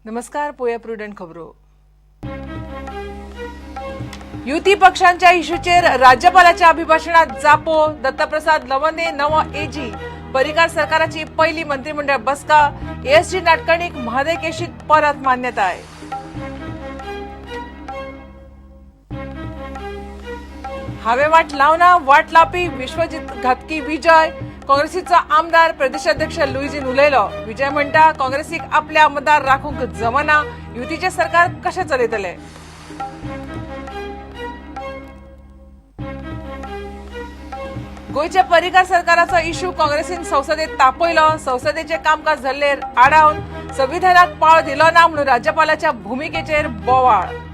नमस्कार, पोया प्रुडंट खबरो. युती पक्षांच्या इश्यूचेर राज्यपालाच्या अभिभाषणात जापो. दत्तप्रसाद लवंदे नवो एजी. पर्रीकार सरकाराची पहिली मंत्रिमंडळ बसका. एएसजी नाडकर्णीक म्हादय केशीत परत मान्यताय. हावे वाट लावना, वाट लावपी विश्वजीत घातकी विजय. काँग्रेसीचो आमदार प्रदेशाध्यक्ष लुईझीन उलयलो. विजय म्हणटा काँग्रेसीक आपले आमदार राखूंक जमना, युतीचें सरकार कशें चलयतले. गोंयच्या पर्रीकार सरकाराचो इश्यू काँग्रेसीन संसदेत तापयलो. संसदेचें कामकाज जाल्लेर आडावन संविधानाक पाळो दिलो ना म्हणून राज्यपालाच्या भुमिकेचेर बोवाळ.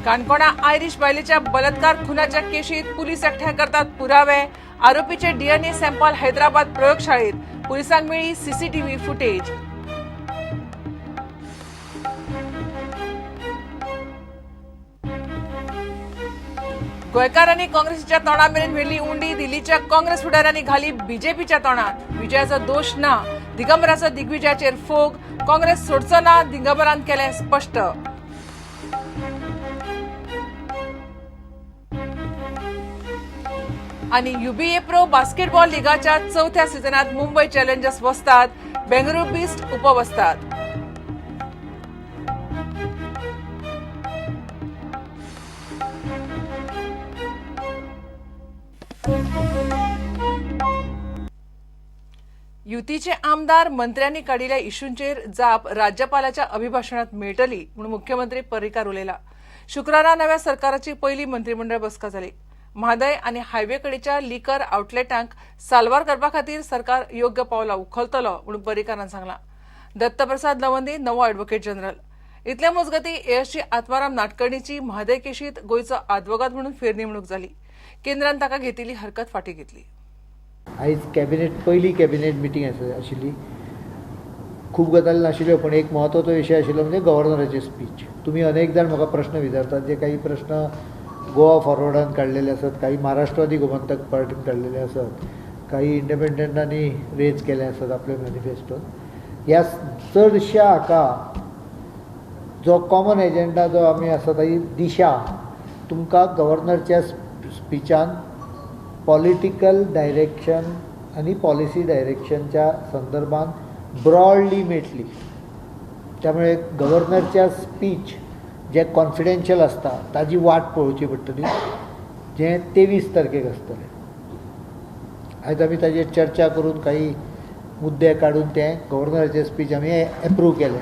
काणकोणा आयरिश बायलेच्या बलात्कार खुनाच्या केशीत पुलीस एकठांय करतात पुरावे. आरोपीचे डीएनए सॅम्पल हैदराबाद प्रयोगशाळेत. पुलिसांक मेळ्ळी सीसीटीव्ही फुटेज. गोंयकारांनी काँग्रेसीच्या तोंडा मेरेन व्हेल्ली उंडी दिल्लीच्या काँग्रेस फुडाऱ्यांनी घाली बीजेपीच्या तोंडात. विजयाचो दोश ना, दिगंबराचो दिग्विजयाचेर फोग. काँग्रेस सोडचो ना, दिगंबरान केलें स्पश्ट. आणि यूबीए प्रो बास्केटबॉल लिगाच्या चौथ्या सीझनात मुंबई चॅलेंजर्स वस्तात, बेंगळुरू बीस्ट उपवस्तात. युतीचे आमदार मंत्र्यांनी काडिल्ल्या इश्यूंचेर जाप राज्यपालाच्या अभिभाषणात मेळटली म्हणून मुख्यमंत्री पर्रीकार उलयला. शुक्रारा नव्या सरकाराची पहिली मंत्रिमंडळ बसका जाली. म्हादय आनी हायवे कडेच्या लिकर आउटलेटांक साल्वार करपा खातीर सरकार योग्य पावलां उखलतलो म्हणून पर्रीकारान सांगलां. दत्तप्रसाद लवंदे नवो ॲडव्होकेट जनरल. इतल्या मजगतीं एएसजी आत्माराम नाडकर्णीची म्हादय केशीत गोंयचो आदवोगाद म्हणून फेरनेमणूक जाली. केंद्रान ताका घेतिल्ली हरकत फाटीं घेतली. आयज कॅबिनेट पयली कॅबिनेट मिटींग आशिल्ली. खूब गजाली नाशिल्ल्यो, पण एक म्हत्वाचो विशय आशिल्लो म्हणजे गव्हर्नराची स्पीच. तुमी अनेक जाण म्हाका प्रश्न विचारतात, जे काही प्रश्न गोवा फॉरवर्डान काडलेले आसात, काही महाराष्ट्रवादी गोमंतक पार्टीन काडलेले आसात, काही इंडिपेंडंटांनी रेज केले आसात आपल्या मॅनिफेस्टोन. ह्या चडश्या हाका जो कॉमन एजेंडा जो आमी आसा ताची दिशा तुमकां गव्हर्नरच्या स्पिचान पॉलिटिकल डायरेक्शन आनी पॉलिसी डायरेक्शनच्या संदर्भात ब्रॉडली मेळटली. त्यामुळे गव्हर्नरच्या स्पीच जे कॉन्फिडेन्शियल आसता ताजी वाट पळोवची पडटली, जें 23 तारखेक आसतलें. आयज आमी ताजेर चर्चा करून काही मुद्दे काडून तें गव्हर्नराचें स्पीच आमी एप्रूव केलें.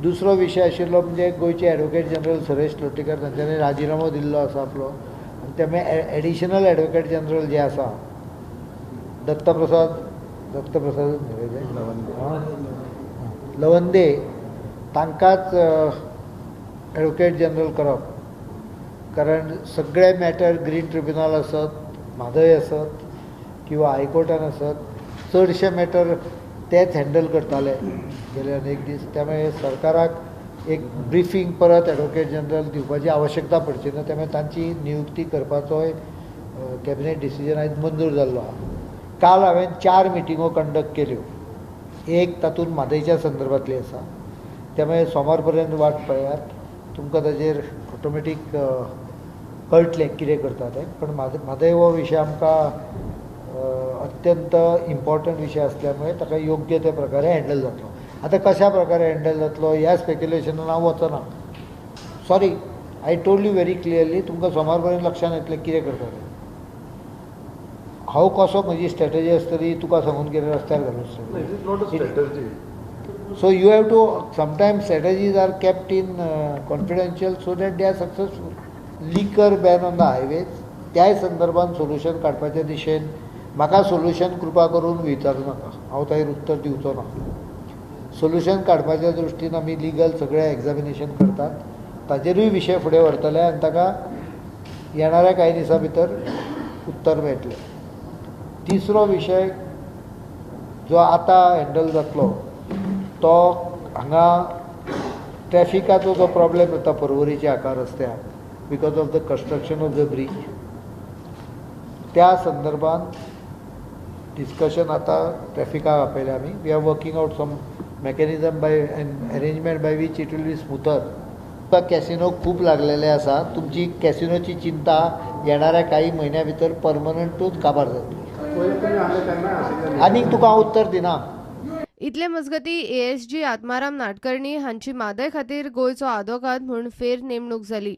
दुसरो विशय आशिल्लो म्हणजे गोंयचे ॲडवोकेट जनरल सुरेश लोटीकर तांच्यांनी राजिनामो दिल्लो आसा आपलो, आनी त्यामुळे एडिशनल ॲडवोकेट जनरल जे आसा दत्तप्रसाद लवंदे तांकांच ॲडवोकेट जनरल करप, कारण सगळे मॅटर ग्रीन ट्रिब्युनल आसत, म्हादय आसत किंवा हायकोर्टान आसत, चडशे मॅटर तेच हँडल करताले गेले अनेक दीस. त्यामुळे सरकाराक एक ब्रिफींग परत ॲडवोकेट जनरल दिवपाची आवश्यकता पडची ना, त्यामुळे तांची नियुक्ती करपाचोय कॅबिनेट डिसिजन आयज मंजूर जाल्लो आसा. काल हांवें 4 मिटिंगो कंडक्ट केल्यो. एक तातूंत म्हादयच्या संदर्भांतली आसा, त्यामुळे सोमार पर्यंत वाट पळयात, तुमकां ताजेर ऑटोमॅटीक कळटलें कितें करता तें. पण म्हादय हो विशय आमकां अत्यंत इम्पॉर्टंट विशय आसल्यामुळे ताका योग्य त्या प्रकारे हँडल जातलो. आतां कशा प्रकारे हँडल जातलो ह्या स्पेक्युलेशनान हांव वचना. Sorry, I told you very clearly, तुमकां सोमार पर्यंत लक्षांत येतलें कितें करता तें. हांव कसो म्हजी स्ट्रॅटजी आसतली तुका सांगून कितें रस्त्यार घालून. So you have to, sometimes strategies are kept in confidential so that they are successful. Liquor ban on the highways, त्याय संदर्भात सोल्युशन काडपाच्या दिशेन म्हाका सोल्युशन कृपा करून विचारूं नाका, हांव ताजेर उत्तर दिवचो ना. सोल्युशन काडपाच्या दृश्टीन आमी लिगल सगळें एग्जामिनेशन करतात, ताजेरूय विशय फुडें व्हरतले आनी ताका येणाऱ्या कांय दिसां भितर उत्तर मेळटलें. तिसरो विशय जो आतां हँडल जातलो तो हांगा ट्रॅफिकाचो जो प्रॉब्लेम जाता पर्वरीच्या हाका रस्त्यार because of the construction of the bridge, त्या संदर्भात डिस्कशन आतां ट्रॅफिकाक आपयल्या आमी. We are working out some mechanism by and arrangement by which it will be smoother. Casino खूब लागलेले आसा. तुमची कॅसिनोची चिंता येणाऱ्या काही म्हयन्या भितर परमनंटूच काबार जातली. आनीक तुका हांव उत्तर दिना. इतले मजगती एएसजी आत्माराम नाडकर्णी हांची म्हादय खातीर गोंयचो आदवोगाद म्हूण फेर नेमणूक जाली.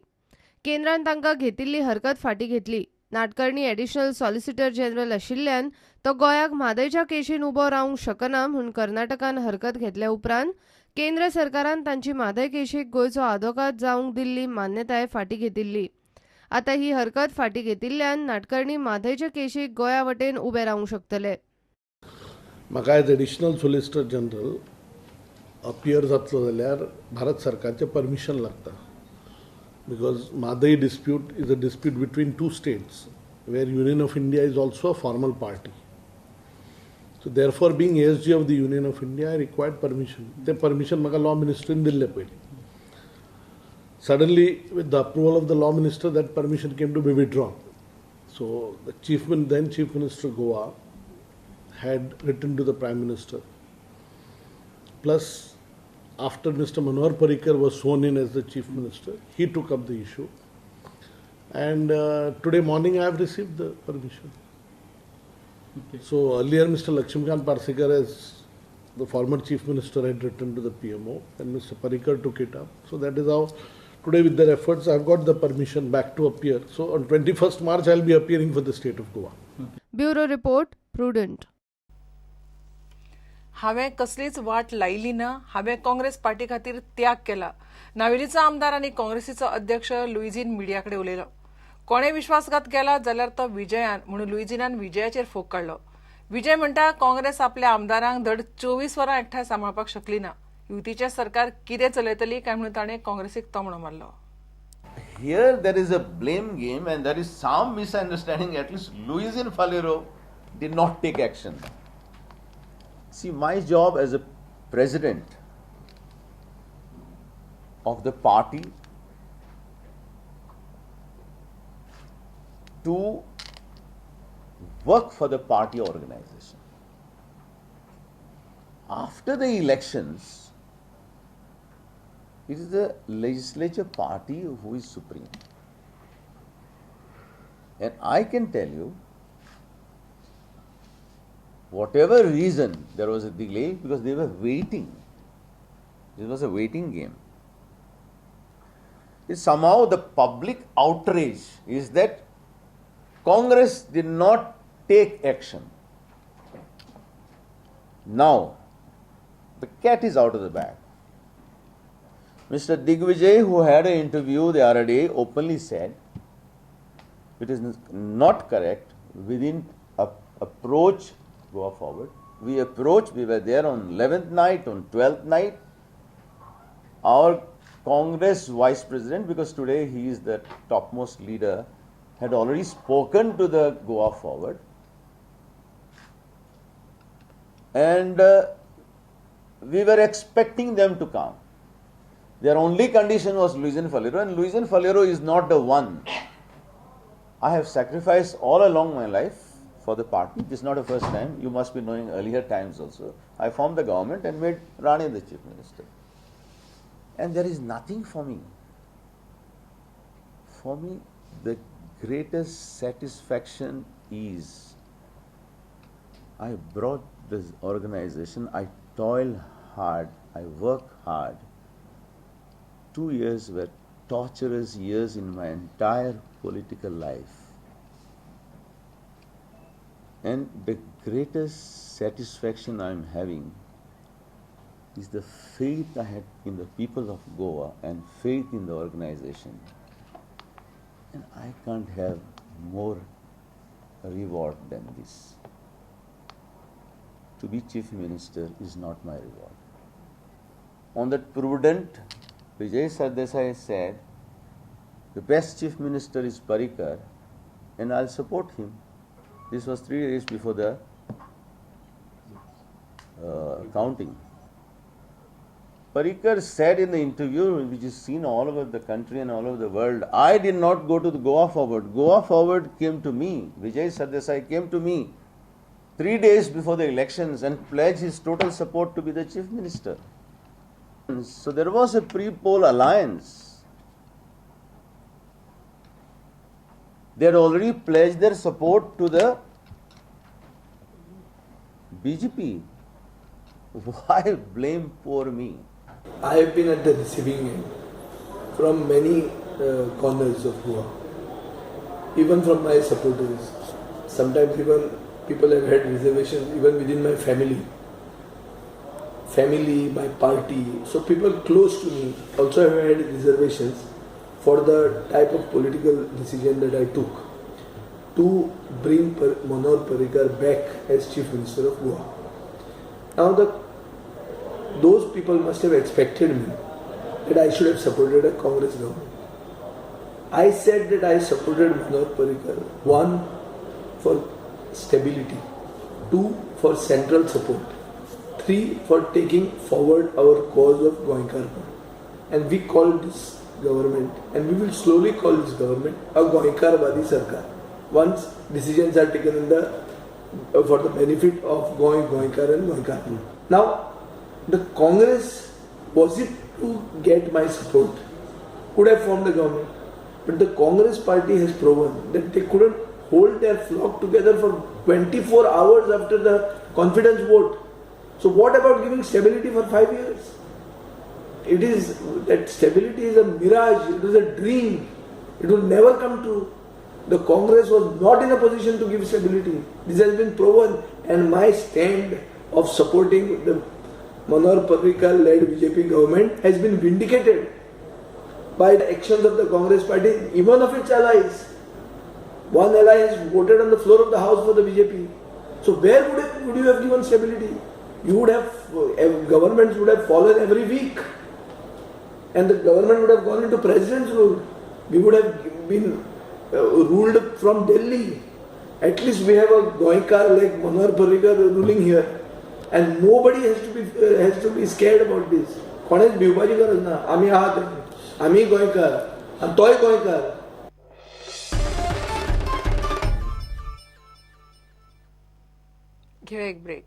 केंद्रान तांकां घेतिल्ली हरकत फाटीं घेतली. नाडकर्णी एडिशनल सॉलिसिटर जनरल आशिल्ल्यान तो गोंयाक म्हादयच्या केशीन उबो रावंक शकना म्हूण कर्नाटकान हरकत घेतल्या उपरांत केंद्र सरकारान तांची म्हादय केशीक गोंयचो आदवोगाद जावंक दिल्ली मान्यताय फाटीं घेतिल्ली. आतां ही हरकत फाटीं घेतिल्ल्यान नाडकर्णी म्हादयच्या केशीक गोंया वटेन उबे रावंक शकतले. म्हाका as additional solicitor general appear जातलो जाल्यार भारत सरकारचें परमिशन लागता, because Mhadei dispute is a dispute between two states where Union of India is also a formal party. So therefore being ASG of the Union of India I required permission. तें permission म्हाका law मिनिस्ट्रीन दिल्लें पयलीं. Suddenly with the approval of the law minister that permission came to be withdrawn. So the then Chief Minister Goa had written to the Prime Minister. Plus, after Mr. Manohar Parrikar was sworn in as the Chief Minister, he took up the issue. And today morning I have received the permission. Okay. So earlier Mr. Lakshmikant Parsekar, as the former Chief Minister, had written to the PMO, and Mr. Parrikar took it up. So that is how today with their efforts I have got the permission back to appear. So on 21st March I will be appearing for the state of Goa. Okay. Bureau Report, Prudent. हांवें कसलीच वाट लायली ना. हांवें Congress party खातीर त्याग केला. नावेलीचो आमदार आनी काँग्रेसीचो अध्यक्ष लुईझीन मिडिया कडेन उलयलो. कोणें विश्वासघात केला जाल्यार तो विजयान म्हणून लुईझीनान विजयाचेर फोग काडलो. विजय म्हणटा काँग्रेस आपल्या आमदारांक धड 24 वरां एकठांय सांबाळपाक शकली ना. युतीचें सरकार कितें चलयतली काय म्हणून ताणें काँग्रेसीक तोमणो मारलो. Here there is a blame game and there is some misunderstanding. At least Luizinho Faleiro did not take action. See, my job as a president of the party to work for the party organization. After the elections, it is the legislature party who is supreme. And I can tell you, whatever reason, there was a delay because they were waiting. It was a waiting game. It's somehow the public outrage is that Congress did not take action. Now, the cat is out of the bag. Mr. Digvijay, who had an interview the other day, openly said, it is not correct. We didn't approach Goa Forward. We approached, we were there on 11th night, on 12th night. Our Congress Vice President, because today he is the topmost leader, had already spoken to the Goa Forward. And we were expecting them to come. Their only condition was Luizinho Faleiro, and Luizinho Faleiro is not the one. I have sacrificed all along my life for the party. This is not the first time. You must be knowing earlier times also. I formed the government and made Rane the Chief Minister. And there is nothing for me. For me, the greatest satisfaction is I brought this organization, I toil hard, I work hard. 2 years were torturous years in my entire political life. And the greatest satisfaction I am having is the faith I had in the people of Goa and faith in the organization. And I can't have more reward than this. To be Chief Minister is not my reward. On that prudent, Vijay Sardesai said, the best Chief Minister is Parrikar and I'll support him. This was 3 days before the counting. Parrikar said in the interview, which is seen all over the country and all over the world, I did not go to the Goa Forward. Goa Forward came to me. Vijay Sardesai came to me. 3 days before the elections and pledge his total support to be the chief minister. So there was a pre-poll alliance. They had already pledged their support to the BJP. Why blame poor me? I have been at the receiving end from many corners of Goa, even from my supporters. Sometimes even people have had reservations even within my family, my party. So people close to me also have had reservations for the type of political decision that I took to bring Manohar Parrikar back as Chief Minister of Goa. Now those people must have expected me that I should have supported a Congress government. I said that I supported Manohar Parrikar, 1, for stability, 2, for central support, 3, for taking forward our cause of Goenkarponam. And we call this government, and we will slowly call this government a Goenkarwadi Sarkar. Once decisions are taken in the for the benefit of Goenkar and Goenkarponam. Now, the Congress, was it to get my support, could have formed the government. But the Congress party has proven that they couldn't hold their flock together for 24 hours after the confidence vote. So what about giving stability for 5 years? It is that stability is a mirage, it is a dream. It will never come true. The Congress was not in a position to give stability. This has been proven, and my stand of supporting the Manohar Parrikar-led BJP government has been vindicated by the actions of the Congress party, even of its allies. One ally has voted on the floor of the house for the BJP. So where would you have given stability? You would have, governments would have fallen every week. And the government would have gone into president's rule. We would have been ruled from Delhi. At least we have a Goenkar like Manohar Parrikar ruling here. And nobody has to be scared about this. कोणेच भिवपाची गरज ना. आमी आहात, आमी गोंयकार आनी तोय गोंयकार. घेऊया एक ब्रेक.